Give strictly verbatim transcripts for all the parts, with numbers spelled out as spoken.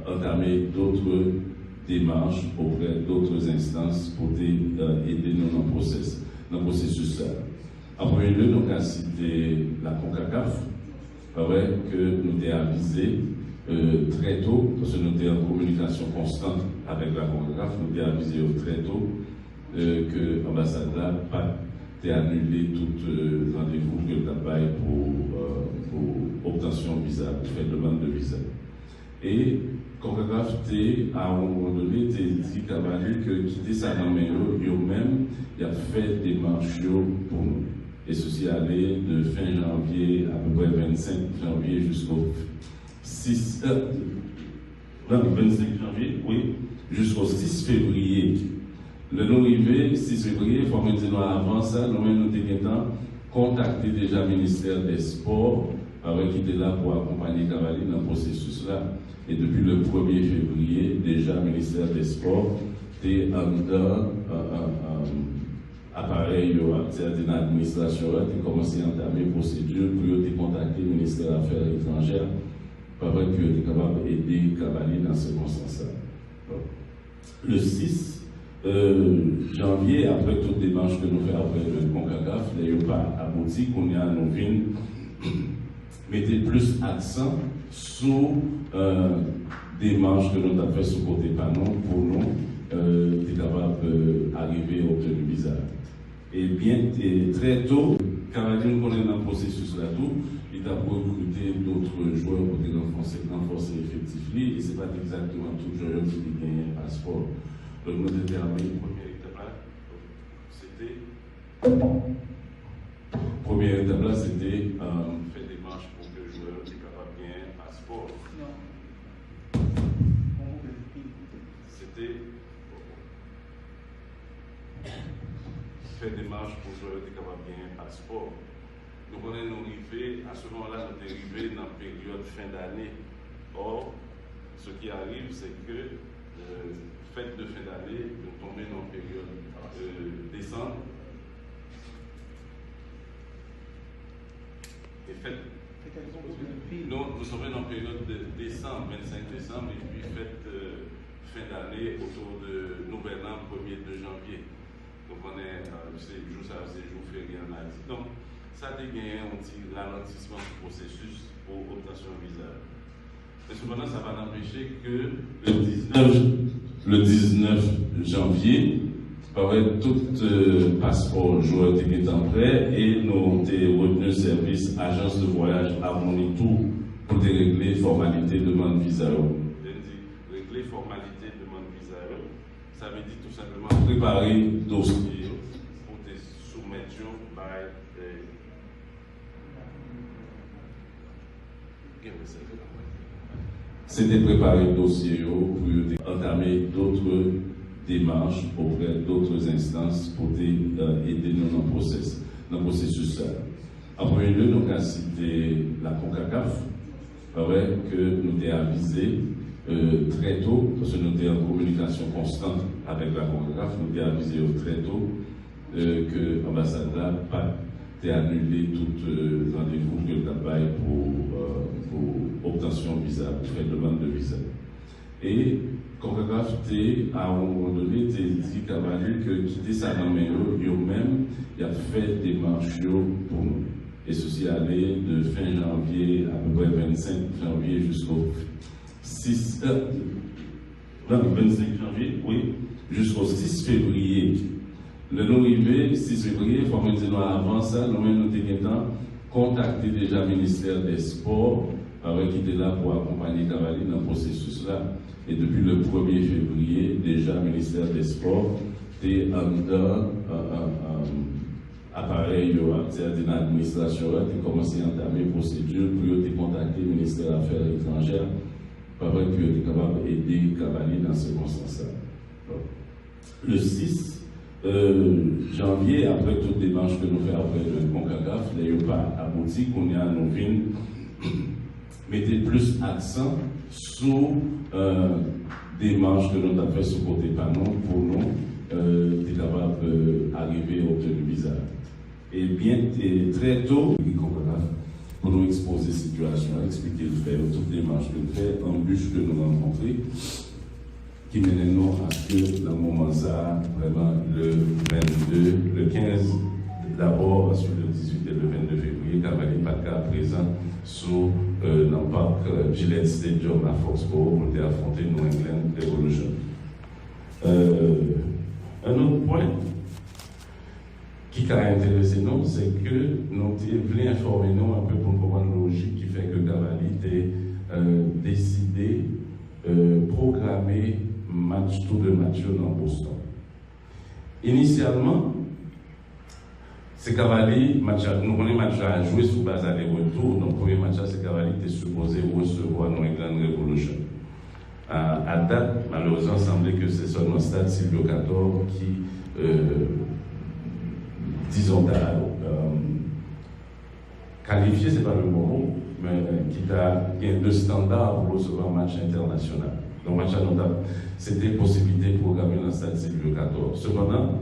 Entamer d'autres démarches auprès d'autres instances pou te, euh, ede nou nan pwosès, nan pwosesis sa. An premye lye, nou ka site la CONCACAF, pa vre, ke nou te avize, euh, trè to, paske nou te an kominikasyon konstan avèk la CONCACAF, nou te avize yo trè to, euh, ke anbasad la pa te anile tout, euh, randevou ke l t ap bay pou, euh, pou obtansyon viza, pou fè demann de viza. E CONCACAF te, à un moment donné, te di Cavalli ke kite sa nan men yo, yo menm, y ap fè demach yo pou nou. E sou se ale de fen janvye, apeprè vennsenk janvye, jisko sis, euh, non, vennsenk janvye, wi, jisko sis fevriye. Lè nou rive sis fevriye, fò mwen di nou avan sa, nou menm nou te gentan kontakte deja ministè dè spò, pa vre, ki te la pou akonpanye Cavalli nan pwosesis la. E depi le premye fevriye, deja ministè dè spò te anndan, euh, euh, euh, aparèy yo a, sètadi nan administrasyon an, te kòmanse antame pwosedi pou yo te kontakte ministè afè etranjè, pa vre, pou yo te kapab ede Cavalli nan sikonstans sa. Bon. Le sis, euh, janvye, apre tout demach ke nou fè apre le CONCACAF, lè yo pa abouti, kounye a nou vin mete plis aksan sou, euh, demach ke nou t ap fè sou kote pa nou pou nou, euh, te kapab, euh, arive obteni viza. E byen, e trè to, Cavalli, nou konnen nan pwosesis la tou, li t ap rekrite dòt jwè pou te ranfòse, ranfòse efektif li, e se pa t egzakteman tout jwè yo ki te genyen paspò. Donk, nou te determine premyè etap la, se te, premyè etap la, se te, euh, fè demach pou ke jwè yo te kapab genyen paspò. Non. Se te fè demach pou jwè yo te kapab genyen paspò. Nou konnen nou rive, à ce moment-là, nou te rive nan peryòd fen dane. Or, ce qui arrive, c'est que, euh, fèt de fen dane, nou tonbe nan peryòd, euh, desanm. E fèt, nou, nou tonbe nan peryòd de desanm, vennsenk desanm, epi fèt, euh, fen dane, otou de nouvèl an, premye de janvye. Nou konnen, euh, se jou sa yo, se jou ferye an Ayiti. Donk, sa te genyen yon ti ralantisman sou pwosesis pou obtansyon viza yo. Men sepandan, sa pa t anpeche ke le diznèf, le diznèf janvye, pa vre, tout, euh, paspò jwè te gentan prè e nou te retni sèvis ajans de vwayaj Harmony Tour pou te regle fòmalite demann viza yo. Lè n di regle fòmalite demann viza yo, sa vle di tou senpleman prepare dosye yo pou te soumèt yo bay, eh, gen mesaj yo. Se te prepare dosye yo pou yo te antame dòt demach oprè dòt enstans pou te, eh, ede nou nan pwosès, nan pwosesis sa. An premye lye, nou ka site la CONCACAF, pa vre, ke nou te avize, eh, trè to, paske nou te an kominikasyon konstan avèk la CONCACAF, nou te avize yo trè to, eh, ke anbasad la pa te anile tout, eh, randevou ke l t ap bay pou, eh, pou obtansyon viza, pou fè demann de viza. E CONCACAF te, à un moment donné, te di Cavalli ke kite sa nan men yo, yo menm, y ap fè demach yo pou nou. E sou se ale de fen janvye, apeprè vennsenk janvye, jisko sis, eh, non, vennsenk janvye, wi, jisko sis fevriye. Lè nou rive sis fevriye, fò mwen di nou avan sa, nou menm nou te gentan kontakte deja ministè dè spò, pa vre, ki te la pou akonpanye Cavalli nan pwosesis la. E depi le premye fevriye, deja ministè dè spò te anndan, eh, eh, eh, aparèy yo a, sètadi nan administrasyon an, te kòmanse antame pwosedi pou yo te kontakte ministè afè etranjè, pa vre, pou yo te kapab ede Cavalli nan sikonstans sa. Bon. Le sis, eh, janvye, apre tout demach ke nou fè oprè de CONCACAF, lè yo pa abouti, kounye a nou vin mete plis aksan sou, eh, demach ke nou t ap fè sou kote pa nou pou nou, eh, te kapab, eh, arive obteni viza. E byen, e trè to, ki konprann, nou ekspoze sitiyasyon an, eksplike l, fè yo tout demach ke l fè, anbich ke nou rankontre, ki mennen nou a ke nan moman sa a, vrèman, le vennde, le kenz dabò, answit le dizuit e le vennde fevriye, Cavalier pa t ka prezan sou, euh, nan park, euh, Gillette Stadium a Foxborough pou l te afwonte New England Revolution. Euh, un autre point, ki ka enterese nou, se ke nou te vle enfòme nou anpe pou n konprann lojik ki fè ke Cavalier te, euh, deside, euh, pwograme match, tou de match yo nan Boston. Inisyalman, se Cavalier, match la, nou konnen match la jwe sou baz ale retou, donk premye match la se Cavalier ki te sipoze resevwa New England Revolution. A, a dat, malerezman, sanble ke se sèlman stad Sylvio Cator ki, euh, dizon ta, euh, kalifye, se pa le bon mo, men ki ta gen de standar pou resevwa match entènasyonal. Donk match la nou t ap, se te posiblite pwograme nan stad Sylvio Cator. Sepandan,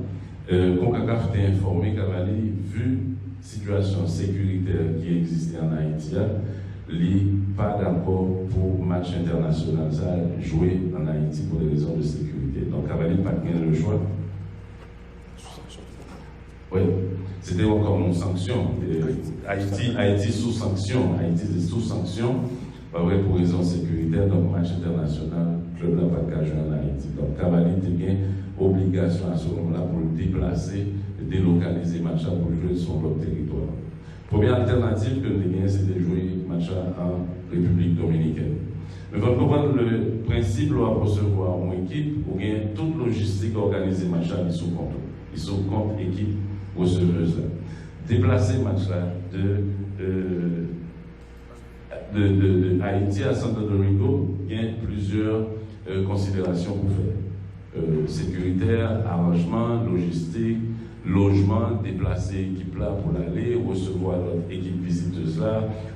euh, CONCACAF te enfòme Cavalier, vi sitiyasyon sekiritè ki egziste ann Ayiti a, li pa dakò pou match entènasyonal sa a jwe ann Ayiti pou de rezon de sekirite. Donk Cavalier pa t gen le chwa. Wi, se te yon, kòm yon sanksyon. Euh, Ayiti, Ayiti sou sanksyon. Ayiti se sou sanksyon, pa vre, pou rezon sekiritè, donk match entènasyonal, klèb la pa t ka jwe ann Ayiti. Donk Cavalier te gen obligasyon a se moman la pou l deplase, delokalize match la pou l jwe sou yon lòt teritwa. Premye altènativ ke n te genyen, se te jwe match la an Repiblik Dominikèn. Men fò n konprann le prensip, lè w ap resevwa yon ekip, ou gen tout lojistik òganize match la, li sou kont ou. Li sou kont ekip resevez la. Deplase match la de, euh, de, de, de Ayiti a Santo Domingo, gen plizyè, euh, konsiderasyon pou fè. Euh, sekiritè, aranjman, lojistik, lojman, deplase ekip la pou l ale, resevwa lòt ekip vizitez la,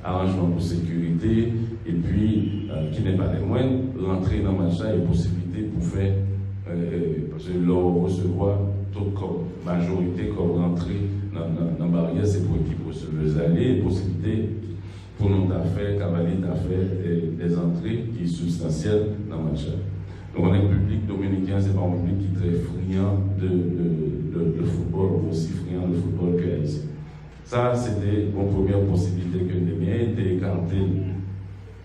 aranjman pou sekirite, epi, euh, ki n'est pas des moindres, rantre nan match la e posiblite pou fè, euh, paske lè w resevwa tout kòb, majorite kòb rantre nan, nan, nan baryè, se pou ekip resevez la li ye, e posiblite pou nou ta fè, Cavalier ta fè, eh, des antre ki sibstansyèl nan match la. Nou konnen piblik dominiken an, se pa yon piblik ki trè friyan de, de, de, de foutbòl, ou osi friyan de foutbòl ke ayisyen. Sa, se te yon premyè posiblite ke n te genyen, te ekate l.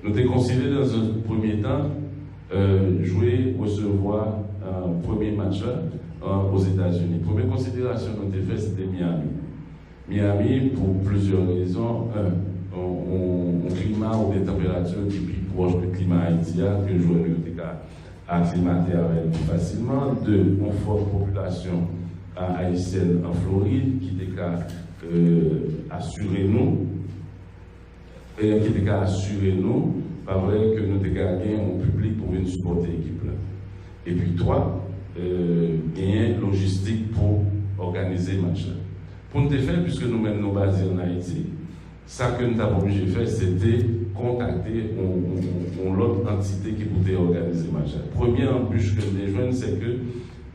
Nou te konsidere, dans un premier temps, euh, jwe, resevwa, euh, premye match la, euh, Ozetazini. Premye konsiderasyon nou te fè, se te Miami. Miami, pou plizyè rezon. Yon, yon, yon klima oubyen tanperati ki pi pwòch de klima Ayiti a, ke jwè nou yo te ka aklimate avè l pi fasilman. De, yon fòt popilasyon a, ayisyèn an Florid ki te ka, euh, asire nou, e ki te ka asire nou, pa vre, ke nou te ka gen yon piblik pou vin sipòte ekip la. Epi twa, euh, genyen lojistik pou òganize match la. Pou n te fè, piske nou menm nou baze ann Ayiti, sa ke n t ap oblije fè, se te kontakte yon, yon, yon, yon lòt antite ki pou te òganize match la. Premye anbich ke n te jwenn, se ke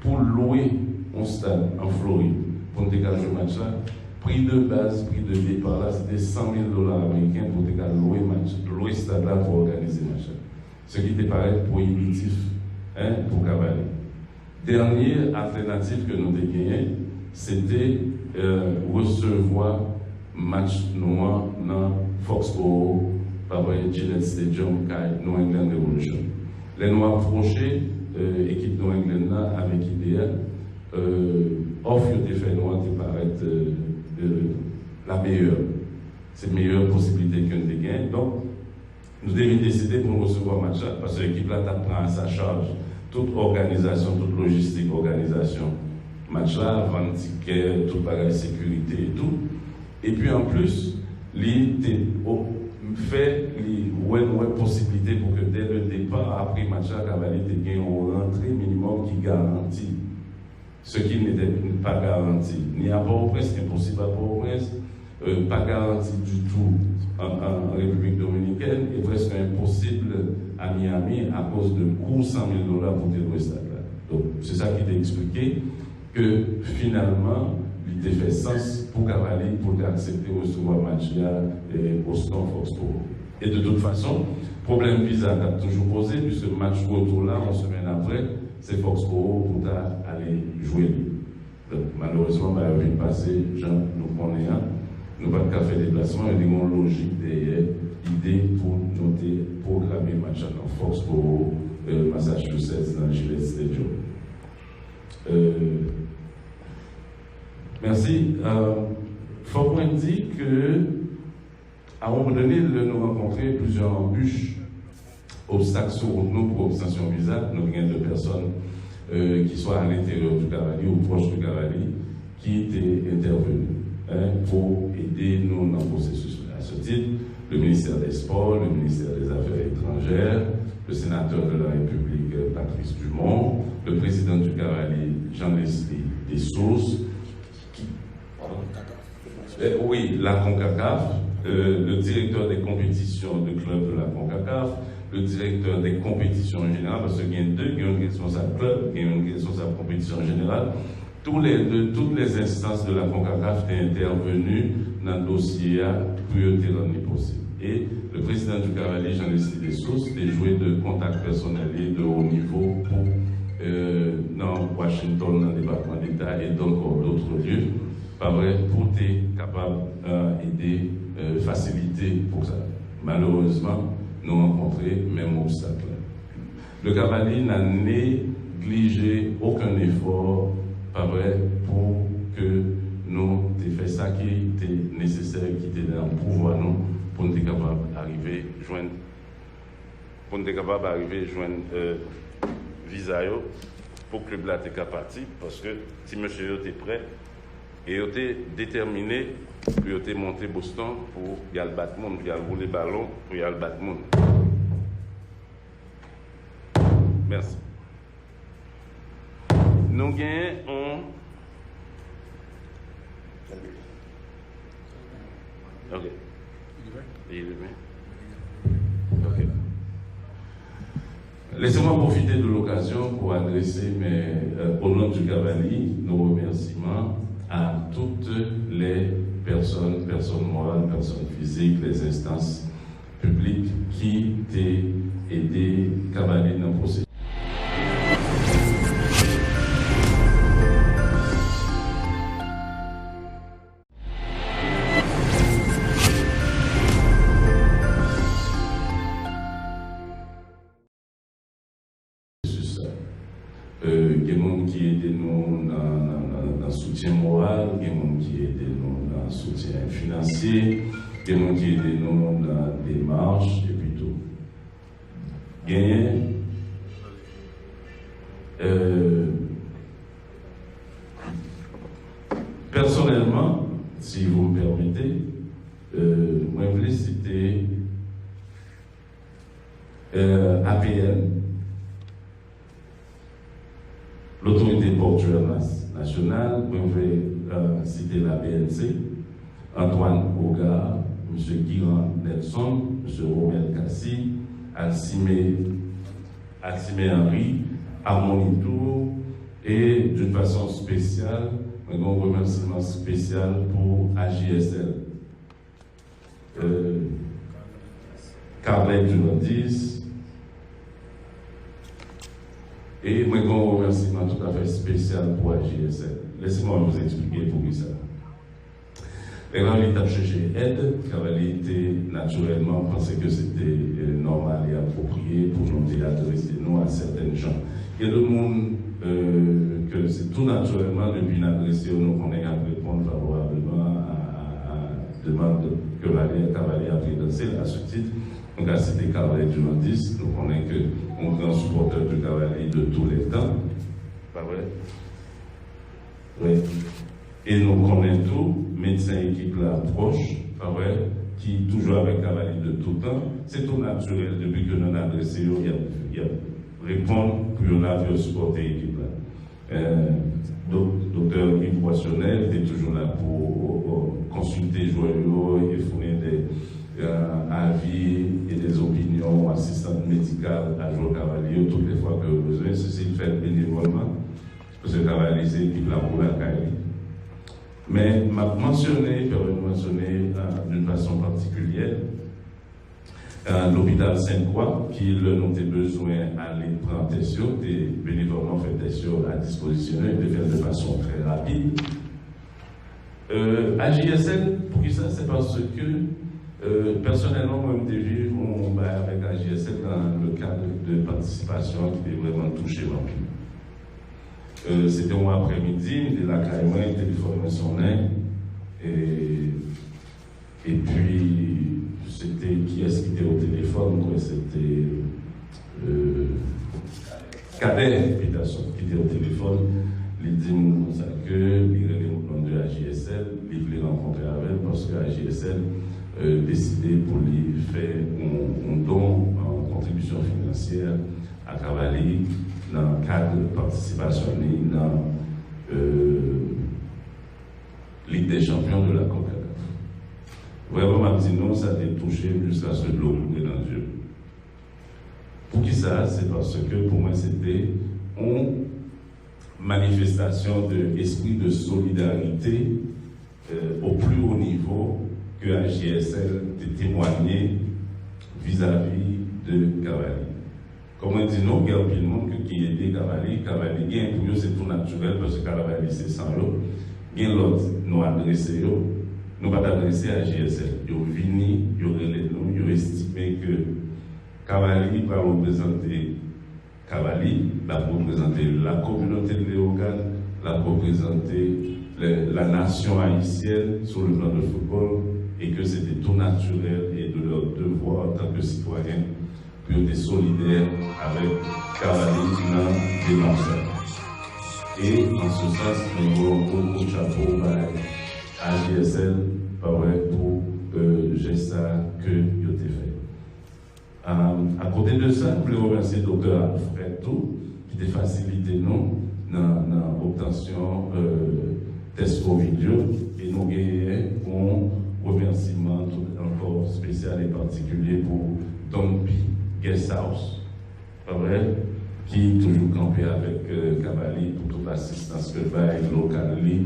pou lwe yon stad an Florid, pou n te ka jwe match la, pri de baz, pri de depa la, se te san mil dola ameriken pou te ka lwe match, lwe stad la pou òganize match la. Ce qui te parèt pwoyibitif, hein, pou Cavalier. Dènye altènativ ke nou te genyen, se te, euh, resevwa match nou an nan Foxborough, pa vre, Gillette Stadium, kay New England Revolution. Lè nou apwoche, euh, ekip New England nan avèk ide a, euh, òf yo te fè nou an te parèt, euh, euh, la meilleure. Se meyè posiblite ke n te genyen. Donk, nou te vin deside pou n resevwa match la, paske ekip la t ap pran a sa chaj tout òganizasyon, tout lojistik òganizasyon match la, vann tikè, tout bagay sekirite e tou. Epi anplis, li te o-, fè, li wè, nou wè posiblite pou ke dè le depa, apre match la, Cavalier te gen yon rantre minimòm ki garanti. Ce qui n'était pas garanti ni à Port-au-Prince, impossible à Port-au-Prince, euh, pas garanti du tout en, en République dominicaine et presque impossible à Miami à cause de coût cent mille dollars pour te louer stade là. Donc, c'est ça qui t'a expliqué que finalement, li te fè sans pou Cavalli pou l te aksepte resevwa match la, e, Boston Foxborough. E de tout fason, pwoblèm viza t ap toujou poze, puiske match retou la, yon semèn apre, se Foxborough pou ta ale jwe li. Donk, malerezman, bagay yo vin pase jan nou konnen an. Nou pa t ka fè deplasman, men li gen yon lojik dèyè ide pou nou te pwograme match la nan Foxborough, e, Massachusetts, nan Gillette Stadium. E, mèsi. E, fòk mwen di ke, à un moment donné, lè nou rankontre plizyè anbich, obstak sou wout nou pou obtansyon viza, nou gen de pèsòn, e, ki swa à l'intérieur du Cavalli ou proche du Cavalli, ki te entèveni, en, pou ede nou nan pwosesis la. À ce titre, le ministère des Sports, le ministère des Affaires étrangères, le sénateur de la République, euh, Patrice Dumont, le président du Cavalli, Jean-Leslie Dessources, ki, pardon, euh, oui, la CONCACAF, euh, le directeur des compétitions de club de la CONCACAF, le directeur des compétitions en général, paske gen de, gen yon responsab klèb, gen yon responsab konpetisyon jeneral. Tous les deux, toutes les instances de la CONCACAF te entèveni nan dosye a pou yo te rann li posib. E le président du Cavalli, Jean-Leslie Dessources, te jwe de kontak pèsonèl li de haut niveau pou, euh, nan Washington, nan Depatman Deta et encore d'autres lieux, pa vre, pou te kapab, euh, ede, euh, fasilite pou sa. Malerezman, nou rankontre menm obstak la. Le Cavalli n'a négligé aucun effort, pa vre, pou ke nou te fè sa ki te nesesè, ki te nan pouvwa nou, pou nou te kapab arive jwenn, pou nou te kapab arive jwenn, euh, viza yo, pou klèb la te ka pati, paske ti mesye yo te prè, e yo te detèmine pou yo te monte Boston pou y al bat moun, pou y al woule balon, pou y al bat moun. Mèsi. Nou genyen yon... Ok. Li rive. Ok. Laissez-moi profiter de l'occasion pour adresser mes, euh, au nom du Cavalli, nos remerciements à toutes les personnes, personnes morales, personnes physiques, les instances piblik ki te ede Cavalli nan pwosesis. Pwosesis sa. Euh, gen moun ki ede nou nan, nan, nan, nan soutyen moral, gen moun ki ede nou nan soutyen finansye, gen moun ki ede nou nan demach, epi tou. Genyen, euh, pèsonèlman, si vous me permettez, euh, mwen vle site, euh, A P N, L'Autorité Portuaire Nas-, Nationale, mwen vle, euh, site la B N C, Antoine Hogar, Mesye Guirand Nelson, Mesye Romel Cassy, Alcimé, Alcimé Henry, Harmonie Tour, e d'une façon spéciale, mwen gen yon remèsiman espesyal pou A J S L. Euh, Carlet Durandis. E mwen gen yon remèsiman toutafè espesyal pou A J S L. Laissez-moi vous expliquer poukisa. Lè Cavalli t ap chèche èd, Cavalli te natirèlman panse ke se te, euh, nòmal e apwopriye pou nou te adrese nou a sèten jan. Gen de moun, euh, ke se tou natirèlman, depi n adrese yo, nou konnen y ap reponn favorableman a, a, a demann ke Cavalli, Cavalli ap lanse. A ce titre, nou ka site Carlet Durandis, nou konnen ke yon gran sipòtè de Cavalli de tous les temps. Pa vre? Wi. E nou konnen tou, medsen ekip la pwòch, pa vre, ki toujou avèk Cavalli de tout tan. Se tou natirèl, depi ke nou adrese yo, y ap, y ap reponn pou yo la, pou yo sipòte ekip la. Euh, dok-, Doktè Yves Boissonnet te toujou la pou, euh, konsilte jwè yo e founi de, euh, avi e de opinyon asistan medikal a jwè Cavalli yo tout lè fwa ke yo bezwen. Sesi l fè l benevòlman. Paske Cavalli se ekip la pou lakay li. Men m ap mansyone, pèmèt m mansyone d'une façon particulière, Lopital Sent Kwa, ki lè nou te bezwen ale pran tès yo, te benevòlman fè tès yo a dispozisyon yo, e te fè l de fason trè rapid. A J S L, poukisa? Se paske pèsonèlman, mwen, m te viv yon bagay avèk A J S L dans le cadre de patisipasyon ki te vrèman touche m anpil. Se te yon aprèmidi, m te lakay mwen, telefòn mwen sonnen, e Epi, se te kiyès ki te o telefòn? M kwè se te Cadet Peterson ki te o telefòn. Li di m konsa ke li rele moun nan de A J S L, li vle rankontre avè l paske A J S L deside pou li fè yon don, yon kontribisyon finansyè a Cavalli nan kad patisipasyon li nan Ligue des Champions de la CONCACAF. Vrèman, m ap di nou, sa te touche m jiskaske dlo koule nan zye m. Poukisa? Se paske pou mwen, se te yon manifestasyon de espri de solidarite au plus haut niveau ke A J S L te temwanye vizavi de Cavalli. Kòm mwen di nou, gen anpil moun ki ede Cavalli. Cavalli gen pou yo, se tou natirèl, paske Cavalli se san yo. Gen lòt, nou adrese yo. Nou pa t adrese A J S L. Yo vini, yo rele nou, yo estime ke Cavalli pral reprezante Cavalli, l ap reprezante la communauté de Leyogàn, l ap reprezante la nation haïtienne sur le plan de football, e ke se te tou natirèl e de leur devoir antanke sitwayen pou yo te solidè avèk Cavalli nan demach sa. E an se sans, mwen voye yon gwo kout chapo bay A J S L, pa vre, pou jès sa ke yo te fè. Akote de sa, m vle remèsye Doktè Alfred tou, ki te fasilite nou nan, nan obtansyon tès kovid yo, e nou genyen yon remèsiman tout ankò espesyal e patikilye pou Don P Guest House, pa vre, ki toujou kanpe avèk Cavalli pou tout asistans ke l bay lokal li,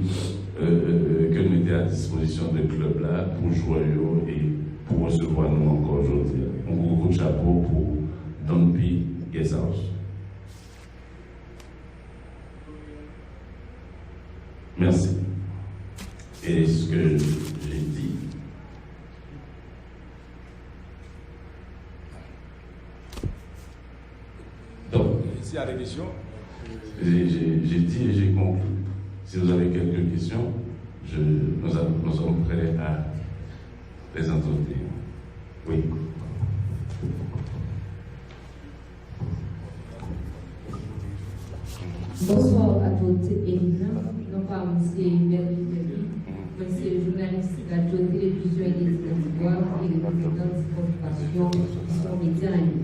ke l mete a dispozisyon de klèb la pou jwè yo e pou resevwa nou ankò jodi a. Yon gwo kout chapo pou Don P Guest House. Merci. Est-ce que j'ai dit? Donc, s'il y a des questions, j'ai dit et j'ai conclu. Si vous avez quelques questions, je, nous, nous sommes prêts à les entretenir. Oui. Bonswa a tout, Elina. Non pa m se Berlin Berlin. Mwen se jounalis radyo, televizyon e medya Antibwa e reprezantan ti konfèmasyon ki se yon medya an liy.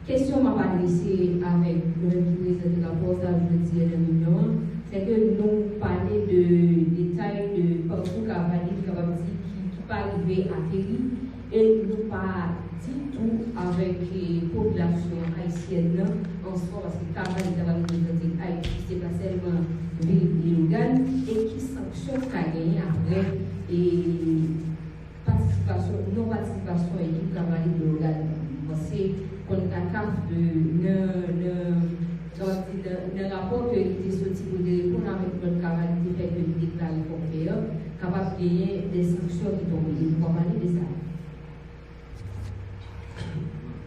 Kesyon m ap adrese avèk nou menm ki prezante rapò sa jodi a nan reyinyon an, se ke nou pale de detay de pakou Cavalli, ki kapab di ki, ki pa rive ateri, e nou pa ditou avèk popilasyon ayisyèn nan an swa, paske Cavalli ta pral reprezante Ayiti, se pa sèlman vil Leyogàn, e ki sanksyon ki ka genyen apre e patisipasyon, non patisipasyon ekip Cavalli Leyogàn. M panse CONCACAF de, nan, nan, nan rapò ke li te soti pou te reponn avèk nòt Cavalli te fè ke li deklare fòfè an, kapab genyen de sanksyon ki tonbe. E nou pa pale de sa.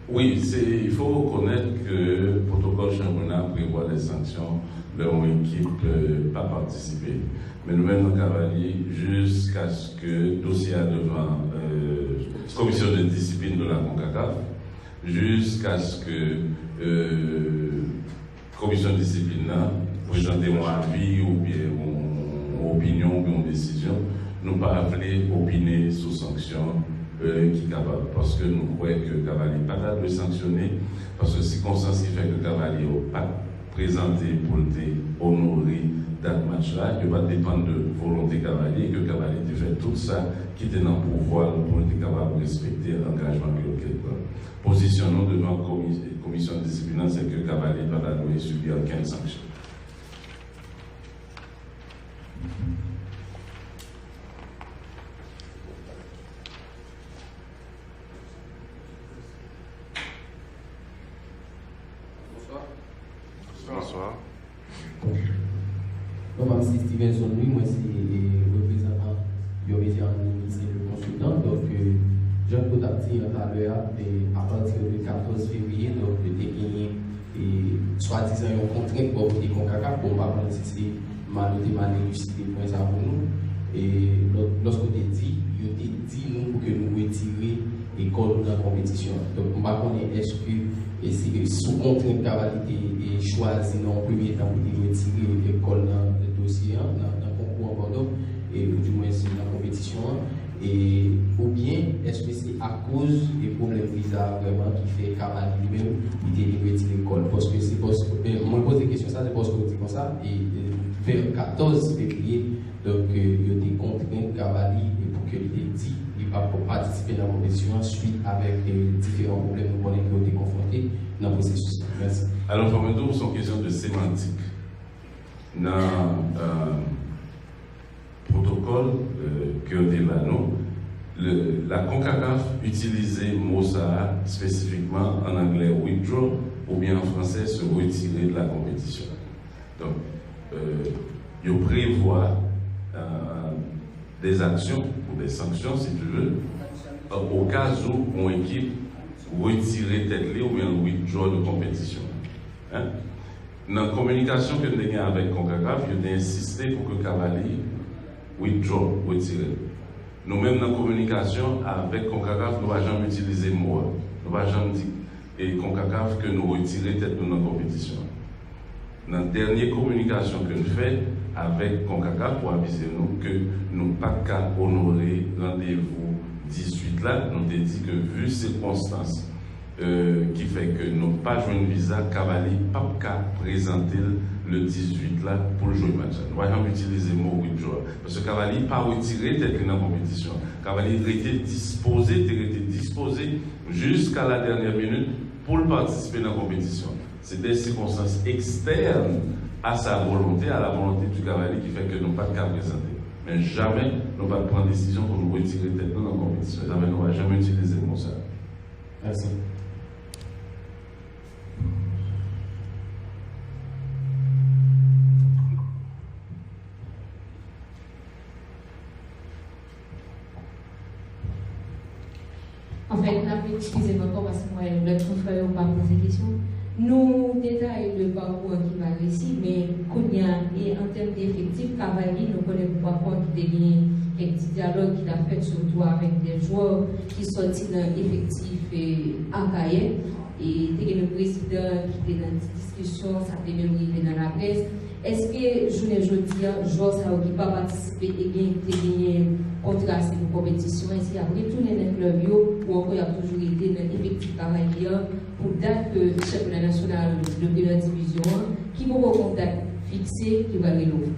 Wi, se, il faut reconnaître que protokòl chanpyona prevwa de sanksyon lè yon ekip pa patisipe. Men nou menm nan Cavalli, jiskaske dosye a devan komisyon de disiplin de la CONCACAF, jiskaske komisyon disiplin nan prezante yon avi oubyen yon, yon opinyon oubyen yon desizyon, nou pa vle opine sou sanksyon ki kapab, paske nou kwè ke Cavalli pa ta dwe sanksyone, paske sikonstans ki fè ke Cavalli yo pa t prezante pou l te onore dat match la, yo pa t depann de volonte Cavalli, e ke Cavalli te fè tout sa ki te nan pouvwa l pou l te kapab respekte angajman ke l te pran. Pozisyon nou devan komi-, komisyon disiplin nan, se ke Cavalli pa ta dwe sibi okenn sanksyon. Non, pa m se Stevenson, wi, mwen se, e, reprezantan yon medya an liy, se le konsiltan. Donk, e, jan Claude ap di an talè a, e, apati de katòz fevriye, donk, te genyen, e, swadizan yon kontrent bò kote Konkakaf. Bon, m pa konnen si se malè ou te mal eliside pwen sa pou nou. E lòt, lòske w te di, yo te di nou pou ke nou retire e kò nou nan konpetisyon an. Donk, m pa konnen èske, e si, e sou kontrent Cavalli te, e chwazi nan yon premye tan pou te retire e kò l nan dosye an, nan, nan konkou an, padon, e oudimwens nan konpetisyon an, e oubyen èske se akoz e pwoblèm viza a vrèman ki fè Cavalli li menm li te vin retire kò l? Paske se, paske, e mwen poze kesyon sa, se paske w di konsa, e, e vè katòz fevriye, donk, e, yo te kontren Cavalli e pou ke li te di li p ap patisipe nan konpetisyon an swit avèk, e, diferan pwoblèm nou konnen ke yo te konfwonte nan pwosesis la. Mèsi. Alò, fò mwen di w, se yon kesyon de semantik. Nan, e, pwotokòl, e, ke yo te ba nou, le, la CONCACAF itilize mo sa a espesifikman an anglè withdraw oubyen an fransè se retirer de la compétition. Donk, e, yo prevwa, e, des actions ou des sanctions, si tu veux, e, au cas où yon ekip retire tèt li oubyen l withdraw de konpetisyon. Hein? Nan kominikasyon ke n te gen avèk CONCACAF, yo te ensiste pou ke Cavalli withdraw, retire. Nou menm nan kominikasyon avèk CONCACAF, nou pa janm itilize mo a. Nou pa janm di, e, CONCACAF ke nou retire tèt nou nan konpetisyon an. Nan dènye kominikasyon ke n fè avèk CONCACAF pou avize nou ke nou pa t ka onore randevou dizuit la, nou te di ke vi sikonstans, e, ki fè ke nou pa jwenn viza, Cavalli p ap ka prezante l le dizuit la pou l jwe match la. Nou pa janm itilize mo withdraw. Paske Cavalli pa retire tèt li nan konpetisyon. Cavalli rete dispoze, te rete dispoze jiska la dènyè minit pou l patisipe nan konpetisyon. Se de sikonstans ekstèn a sa volonte, à la volonté du Cavalli ki fè ke nou pa t ka prezante. Men jamè nou pa t pran desizyon pou nou retire tèt nou nan konpetisyon. Jamè nou pa janm itilize mo sa. Mèsi. Anfèt, n ap eskize m ankò paske m wè lòt konfrè yo pa poze kesyon. Nou detaye le pakou an ki pa resi, men kounye a, e an tèm de efektif, Cavalli, nou konnen pou pakou an ki te genyen kèk ti dyalòg ki t ap fèt, sitou avèk de jwè ki sòti nan efektif, e, Akayè. E te gen menm prezidan ki te nan ti diskisyon, sa te menm rive nan laprès. Èske jounen jodi a, jwè sa yo ki pa patisipe e gen, te genyen kontra, se pou konpetisyon, èske y ap retounen nan klèb yo, ou ankò y ap toujou rete nan efektif Cavalli a pou dat ke chanpyona nasyonal de premyè divizyon an, ki poko gen dat fikse, ki pral rele ouvè?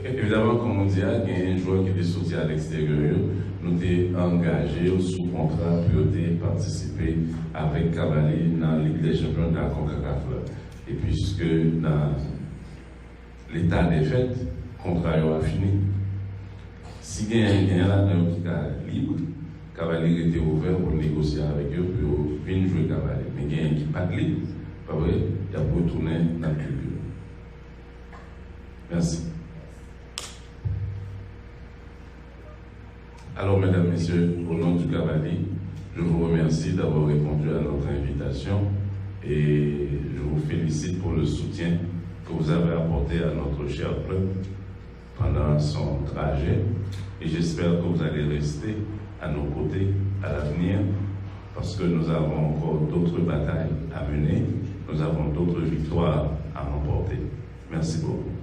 Evidaman, kòm ou di a, genyen jwè ki te soti a leksteryè yo, nou te angaje yo sou kontra pou yo te patisipe avèk Cavalli nan Ligue des Champions de la CONCACAF la. E piske nan leta dè fèt, kontra yo a fini. Si genyen, genyen ladan yo ki ka lib, Cavalli rete ouvè pou negosye avèk yo, pou yo vin jwe Cavalli. Men genyen ki pa t lib, pa vre, y ap retounen nan klib yo. Mèsi. Alors, mesdames, messieurs, au nom du Cavalli, je vous remercie d'avoir répondu à notre invitation et je vous félicite pour le soutien que vous avez apporté à notre cher club pendant son trajet et j'espère que vous allez rester à nos côtés à l'avenir parce que nous avons encore d'autres batailles à mener, nous avons d'autres victoires à remporter. Merci beaucoup.